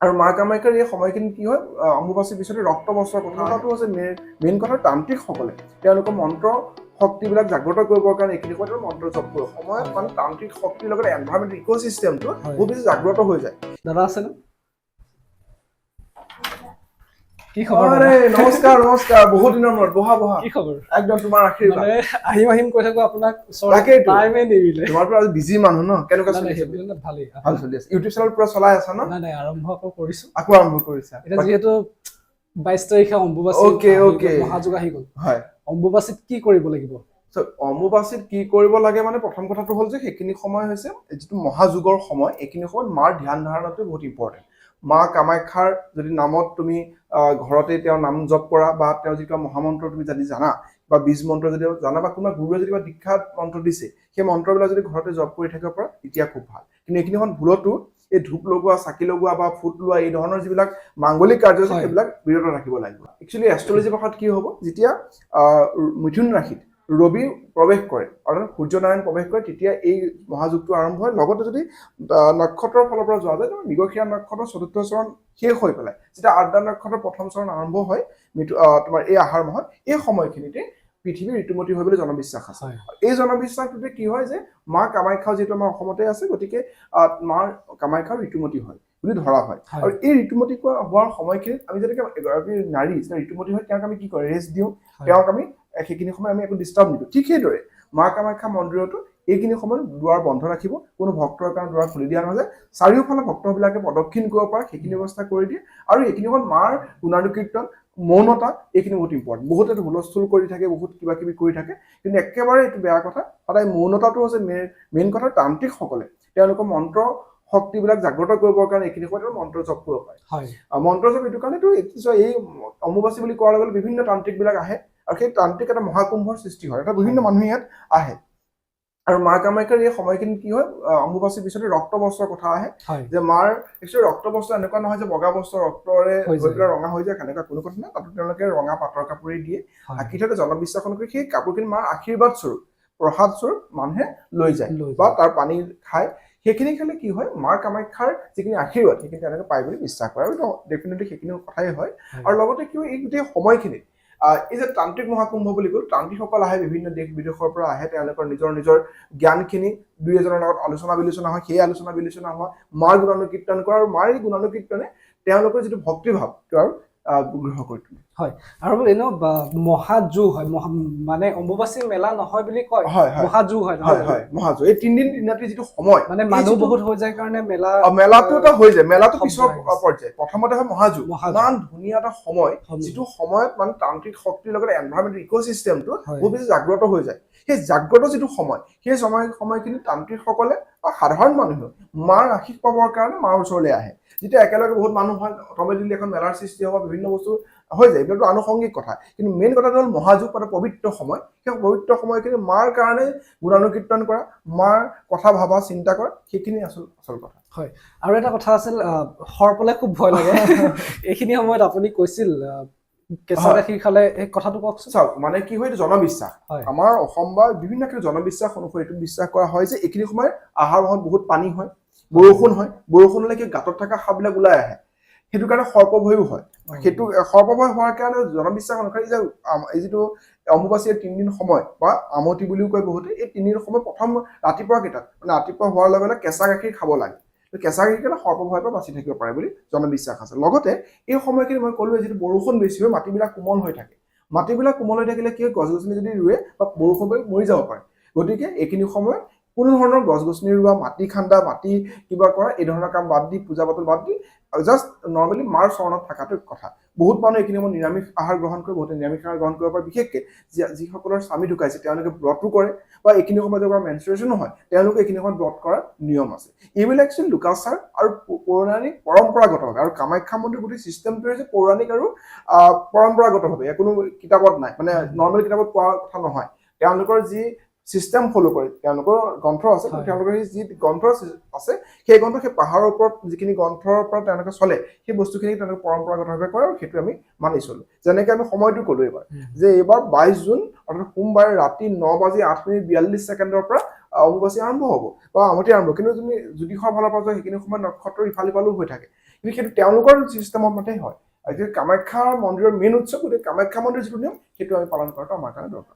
আৰু মা কামাখ্যাৰ এই সময়খিনি কি হয়, অম্বুবাচীৰ পিছতে ৰক্ত বস্ত্ৰৰ কথাটো হৈছে মেইন কথা। তান্ত্ৰিকসকলে তেওঁলোকৰ মন্ত্ৰ শক্তিবিলাক জাগ্ৰত কৰিবৰ কাৰণে এইখিনি সময়ত মন্ত্ৰ জপ কৰে সময়ত, মানে তান্ত্ৰিক শক্তিৰ লগতে এনভাইৰমেণ্ট, ইক'চিষ্টেমটো বহুত বেছি জাগ্ৰত হৈ যায়। দাদা আছেনে? কি খবৰ? আৰে নমস্কাৰ, নমস্কাৰ, বহুত দিনৰ মূৰত। বহা বহা। কি খবৰ? একদম তোমাৰ আশীৰ্বাদ। মানে আহিম আহিম কৈ থাকো আপোনাক, তাকেইতো। টাইমে নিমিলে। তোমাৰ পৰা আজি বিজি মানুহ ন, কেনেকুৱা নাই, চলি নাই, আছে? সেইবিলাক ভালেই। ভাল চলি আছে। ইউটিউব চেনেল পুৰা চলাই আছা ন? নাই নাই, আৰম্ভ আকৌ কৰিছো। আকৌ আৰম্ভ কৰিছা? এতিয়া যিহেতু 22 তাৰিখে অম্বুবাচী আহি গ'ল, মহাযোগ আহি গ'ল। অম্বুবাচীত কি কৰিব লাগিব? So, অম্বুবাচীত কি কৰিব লাগে মানে প্ৰথম কথাটো হ'ল যে সেইখিনি সময় হৈছে যিটো মহাযুগৰ সময়। এইখিনি সময়ত মাৰ ধ্যান ধাৰণাটো বহুত ইম্পৰ্টেণ্ট। মা কামাখ্যাৰ যদি নামত তুমি ঘৰতে তেওঁৰ নাম জপ কৰা বা তেওঁৰ যিটো মহামন্ত্ৰ তুমি যদি জানা বা বীজ মন্ত্ৰ যদি জানা বা কোনোবা গুৰুৱে যদি কিবা দীক্ষাত মন্ত্ৰ দিছে, সেই মন্ত্ৰবিলাক যদি ঘৰতে জপ কৰি থাকিব পাৰা, তেতিয়া খুব ভাল। কিন্তু এইখিনি সময়ত ভুলতো এই ধূপ লগোৱা, চাকি লগোৱা বা ফুট লোৱা, এই ধৰণৰ যিবিলাক মাংগলিক কাৰ্য আছে, সেইবিলাক বিৰত ৰাখিব লাগিব। একচুৱেলি এষ্ট্ৰলজি ভাষাত কি হ'ব, যেতিয়া মিথুন ৰাশিত ৰবি প্ৰৱেশ কৰে, অৰ্থাৎ সূৰ্যনাৰায়ণ প্ৰৱেশ কৰে, তেতিয়া এই মহাযুগটো আৰম্ভ হয়। লগতে যদি নক্ষত্ৰৰ ফালৰ পৰা যোৱা যায়, তেন্তে মৃগশিৰা নক্ষত্ৰৰ চতুৰ্থ চৰণ শেষ হৈ পেলাই যেতিয়া আৰ্দ্ৰা নক্ষত্ৰৰ প্ৰথম চৰণ আৰম্ভ হয় তোমাৰ এই আহাৰ মাহত, এই সময়খিনিতে পৃথিৱী ঋতুমতী হয় বুলি জনবিশ্বাস আছে। এই জনবিশ্বাসটোতে কি হয় যে মা কামাখ্যা যিহেতু আমাৰ অসমতে আছে, গতিকে মাৰ কামাখ্যাৰ ঋতুমতী হয় বুলি ধৰা হয়। আৰু এই ঋতুমতী হোৱাৰ সময়খিনিত আমি যেনেকে এগৰাকী নাৰী যেতিয়া ঋতুমতী হয়, তেওঁক আমি কি কৰে, ৰেষ্ট দিওঁ, তেওঁক আমি সেইখিনি সময় আমি একো ডিষ্টাৰ্ব নিদিওঁ। ঠিক সেইদৰে মা কামাখ্যা মন্দিৰতো এইখিনি সময়ত দুৱাৰ বন্ধ ৰাখিব, কোনো ভক্তৰ কাৰণে দুৱাৰ খুলি দিয়া নাযায়। চাৰিওফালে ভক্তবিলাকে প্ৰদক্ষিণ কৰিব পাৰে সেইখিনি ব্যৱস্থা কৰি দিয়ে। আৰু এইখিনি সময়ত মাৰ গুণানুকীৰ্তন, মৌনতা, এইখিনি বহুত ইম্পৰ্টেণ্ট। বহুতে হুলস্থুল কৰি থাকে, বহুত কিবা কিবি কৰি থাকে, কিন্তু একেবাৰে এইটো বেয়া কথা। সদায় মৌনতাটো হৈছে মেইন কথা। তান্ত্ৰিকসকলে তেওঁলোকৰ মন্ত্ৰ শক্তিবিলাক জাগ্ৰত কৰিবৰ কাৰণে এইখিনি সময়ত মন্ত্ৰ জপ কৰিব পাৰে। মন্ত্ৰ জপ এইটো কাৰণেতো এই অম্বুবাচী বুলি কোৱাৰ লগে লগে বিভিন্ন তান্ত্ৰিকবিলাক আহে আৰু সেই তান্ত্ৰিক এটা মহাকুম্ভৰ সৃষ্টি হয়, এটা বিভিন্ন মানুহ ইয়াত আহে। আৰু মা কামাখ্যাৰ এই সময়খিনিত কি হয়, অম্বুবাচীৰ পিছতে ৰক্ত বস্ত্ৰৰ কথা আহে যে মাৰ একচুৱেলি ৰক্ত বস্ত্ৰ এনেকুৱা নহয় যে বগা বস্ত্ৰ ৰক্তৰে হৈ হৈ যায়। পেলাই ৰঙা হৈ যায়, সেনেকুৱা কোনো কথা নাই। তাতো তেওঁলোকে ৰঙা পাটৰ কাপোৰেই দিয়ে। আঁকি থোৱা জনবিশ্বাস অনুসৰি সেই কাপোৰখিনি মাৰ আশীৰ্বাদ স্বৰূপ, প্ৰসাদ স্বৰূপ মানুহে লৈ যায় লৈ বা যায়। তাৰ পানী খায়। সেইখিনি খালে কি হয়, মা কামাখ্যাৰ যিখিনি আশীৰ্বাদ সেইখিনি তেওঁলোকে পায় বুলি বিশ্বাস কৰে। আৰু ডেফিনেটলি সেইখিনি কথাই হয়। আৰু লগতে কি হয়, এই গোটেই সময়খিনিত এই যে তান্ত্ৰিক মহাকুম্ভ বুলি ক'লো, তান্ত্ৰিকসকল আহে, বিভিন্ন দেশ বিদেশৰ পৰা আহে। তেওঁলোকৰ নিজৰ নিজৰ জ্ঞানখিনি দুই এজনৰ লগত আলোচনা বিলোচনা হয়। সেই আলোচনা বিলোচনা হোৱা, মাৰ গুণানুকীৰ্তন কৰা আৰু মাৰ এই গুণানুকীৰ্তনে তেওঁলোকৰ যিটো ভক্তিভাৱ সেইটো আৰু গ্ৰহ কৰি তোলে। আৰু এনেও মহাযোগ হয়, মানে অম্বুবাচী মেলা নহয় বুলি কয়। হয় হয় মহাযোগ হয় নহয় হয়। জানো? হয়, মহাযোগ। এই 3 দিন 3 ৰাতি যিটো সময়, মানে এই মানুহ যিটো বহুত হৈ যায় কাৰণে মেলা মেলাটো এটা হৈ যায়, মেলাটো শব্দ পিছৰ আহিছে। পৰ্যায়। প্ৰথমতে হয় মহাযোগ। মহাযোগ। ইমান ধুনীয়া এটা সময়, সময়। যিটো সময়ত মানে তান্ত্ৰিক শক্তিৰ লগতে এনভাইৰমেণ্ট, ইক'চিষ্টেমটো বহুত বেছি জাগ্ৰত হৈ যায়। সেই জাগ্ৰত যিটো সময়, সেই সময়খিনি তান্ত্ৰিকসকলে বা সাধাৰণ মানুহেও মাৰ আশীষ পাবৰ কাৰণে মাৰ ওচৰলৈ আহে। যেতিয়া একেলগে বহুত মানুহ হয়, অট'মেটিকলি এখন মেলাৰ সৃষ্টি হ'ব, বিভিন্ন বস্তু হৈ যায়। এইবিলাকতো আনুষংগিক কথা, কিন্তু মেইন কথাটো হ'ল মহাযুগ মানে পবিত্ৰ সময়। সেই পবিত্ৰ সময়খিনি মাৰ কাৰণে গুণানুকীৰ্তন কৰা, মাৰ কথা ভাবা, চিন্তা কৰা, সেইখিনি আচল আচল কথা। আৰু এটা কথা আছিল, সৰ্পলে খুব ভয় লাগে এইখিনি সময়ত। আপুনি কৈছিল কেঁচা গাখীৰ খালে, এই কথাটো কওকচোন। চাওক, মানে কি হয়, এইটো জনবিশ্বাস। আমাৰ অসম বা বিভিন্ন ক্ষেত্ৰত জনবিশ্বাস অনুসৰি এইটো বিশ্বাস কৰা হয় যে এইখিনি সময়ত আহাৰ মাহত বহুত পানী হয়, বৰষুণ হয়। বৰষুণ হ'লে কি গাঁতত থকা সাপবিলাক ওলাই আহে, সেইটো কাৰণে সৰ্পভয়ো হয়। সেইটো সৰ্পভয় হোৱাৰ কাৰণে জনবিশ্বাস অনুসৰি যে এই যিটো অম্বুবাচীৰ 3 দিন সময় বা আমতি বুলিও কয় বহুতে, এই 3 দিন সময় প্ৰথম ৰাতিপুৱা কেইটাত, মানে ৰাতিপুৱা হোৱাৰ লগে লগে কেঁচা গাখীৰ খাব লাগে। তো কেঁচা গাখীৰ খালে সৰ্পভয়ৰ পৰা বাচি থাকিব পাৰে বুলি জনবিশ্বাস আছে। লগতে এই সময়খিনি মই ক'লোৱে, যিটো বৰষুণ বেছি হয়, মাটিবিলাক কোমল হৈ থাকে। মাটিবিলাক কোমল হৈ থাকিলে কি হয়, গছ গছনি যদি ৰুৱে বা বৰষুণ পৰি মৰি যাব পাৰে। গতিকে এইখিনি সময়ত কোনো ধৰণৰ গছ গছনি ৰোৱা, মাটি খান্দা, মাটি কিবা কৰা, এই ধৰণৰ কাম বাদ দি, পূজা পাতল বাদ দি জাষ্ট নৰ্মেলি মাৰ চৰণত থকাটো কথা। বহুত মানুহ এইখিনি সময়ত নিৰামিষ আহাৰ গ্ৰহণ কৰে, বহুতে নিৰামিষ আহাৰ গ্ৰহণ কৰিব পাৰে। বিশেষকৈ যিসকলৰ স্বামী ঢুকাইছে, তেওঁলোকে ব্ৰতো কৰে বা এইখিনি সময়ত যাৰ মেনষ্ট্ৰুৱেশ্যনো হয়, তেওঁলোকে এইখিনি সময়ত ব্ৰত কৰাৰ নিয়ম আছে। এইবিলাক একচুৱেলি লোকাচাৰ আৰু পৌৰাণিক পৰম্পৰাগতভাৱে। আৰু কামাখ্যা মন্দিৰ গোটেই চিষ্টেমটোৱে হৈছে পৌৰাণিক আৰু পৰম্পৰাগতভাৱে, ইয়াৰ কোনো কিতাপত নাই, মানে নৰ্মেল কিতাপত পোৱা কথা নহয়। তেওঁলোকৰ যি চিষ্টেম ফ'ল' কৰে, তেওঁলোকৰ গ্ৰন্থ আছে। তেওঁলোকৰ সেই যি গ্ৰন্থ আছে, সেই গ্ৰন্থ সেই পাহাৰৰ ওপৰত যিখিনি গ্ৰন্থৰ পৰা তেওঁলোকে চলে, সেই বস্তুখিনি তেওঁলোকে পৰম্পৰাগতভাৱে কৰে আৰু সেইটো আমি মানি চলো। যেনেকে আমি সময়টো ক'লো এইবাৰ যে এইবাৰ 22 জুন, অৰ্থাৎ সোমবাৰে ৰাতি 9 বাজি 8 মিনিট 42 ছেকেণ্ডৰ পৰা অম্বুবাচী আৰম্ভ হ'ব বা আমতি আৰম্ভ। কিন্তু তুমি জ্যোতিষৰ ফালৰ পৰা যোৱা, সেইখিনি সময়ত নক্ষত্ৰ ইফাল সিফালো হৈ থাকে। কিন্তু সেইটো তেওঁলোকৰ চিষ্টেমৰ মতে হয়। আৰু যিটো কামাখ্যাৰ মন্দিৰৰ মেইন উৎসৱ, গতিকে কামাখ্যা মন্দিৰৰ যিটো নিয়ম সেইটো আমি পালন কৰাটো আমাৰ কাৰণে দৰকাৰ।